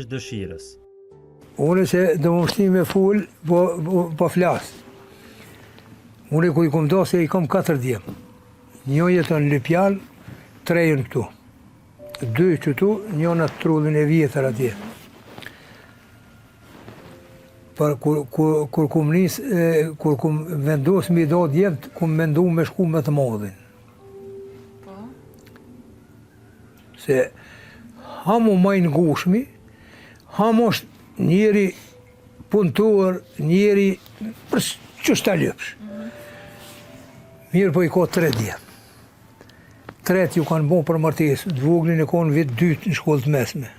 Dëshirës. Unë se do më shti me fol, po, po, po flas. Unë ku i kom do se i kom katër djem. Një jeton në Lipjan, tre janë këtu. Dy qëtu, një në trullin e vjetër atje. Për kur, kur, kur kum nis, e, kur kum vendos mi do djemt, kum mendu me shku me të madhin. Po. Se hamu ma i ngushmi, hamu është njeri punëtor, njeri për qysh ta lypsh. Mirë po i ka tre djem. Tret ju kanë bo për martesë, të voglin e ka në vit dytë në shkollë të mesme.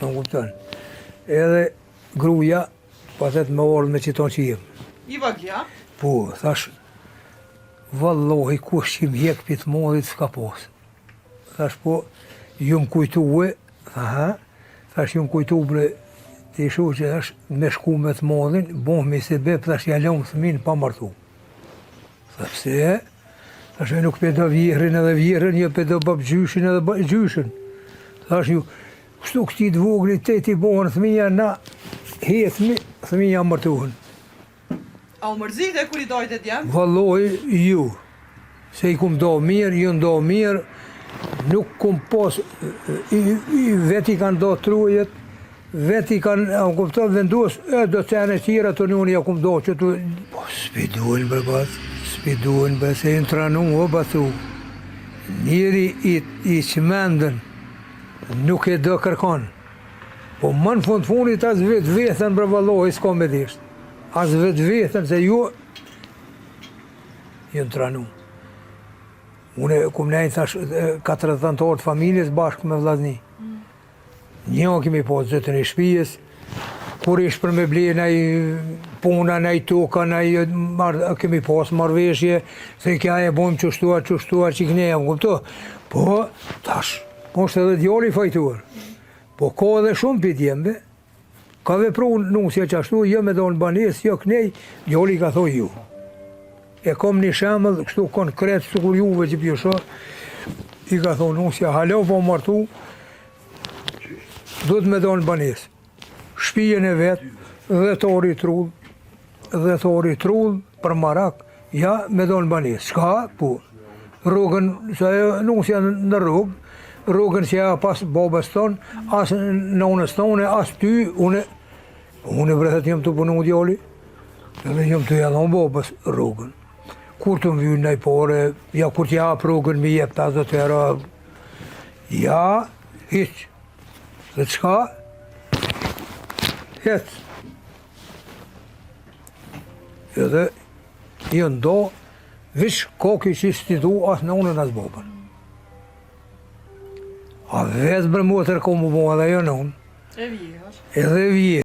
Më kupton. Edhe gruja, pa po me ardhë me qëto që jem. I vogli, a? Po, thash, vallohi, kush që m'hjek pi të madhit s'ka pas. Thash, po, ju më kujtue, tha, ha, thash, ju më kujtu, bre, të ishu që thash, me shku me të madhin, bohmi sebep, thash, ja lëmë fëmin pa martu. Tha, pse? Thash, e nuk pe do vjehrrin edhe vjehrrën, jo pe do babgjyshin edhe gjyshin. Thash, ju, kështu këti të voglit te ti bohen fëmija na hethmi, fëmija martuhen. A u mërzite kur i dajte djemt? Vallohi, ju, se i kum do mirë, ju do mirë, nuk kum pos, i, i, veti kanë do trujet, Vetë i kanë, a më kupton, vendos, e do sene tjera të unë ja kum do që tu... Po, s'pi duhen bre bat, s'pi duhen bre, se janë tranu, o batu. Njeri i, i çmendën, nuk e do kërkon. Po më në fund fundit as vetë vetën bre vallohi s'ka me desht. As vetë vetën, se ju janë tranu. Unë kum nejtë thash 40 anëtarë të familjes bashkë me vllazni. Një kemi po zotën e shpijës, kur ish për me ble naj puna, naj toka, naj mar, kemi pas marrëveshje, se kja e bojmë qështu, a qështu, a që këne, më kupto. Po, tash, po është edhe djali fajtor. Po ka edhe shumë pi djemve, ka vepru nusja qashtu, jo me donë banesë, jo knej, djali ka thonë ju. E kom një shembull kështu konkret sikur juve që pjo shoh, i ka thonë nusja hala pa u martu, duhet me dalë në banesë. Shpijën e vet, dhjetori trull, dhjetori trull për marak, ja me dalë në banesë. Çka? Po. Rrugën, se ajo nusja në rrugë, rrugën që ja pas babës tonë, as nonës tonë, as ty, une, Unë bre thot jam tu punu djali, edhe jam tu ja dhonë babës rrugën. Kur të më vynë naj pare, ja kur t'ja hap rrugën mi jep 50 euro, ja, hiq. Dhe çka? Hiq. Edhe janë do, vish koki që s'ti du as nonën as babën. A vetë bre motër ko mu bo edhe jo nonë. E vjehër. Edhe vjehër.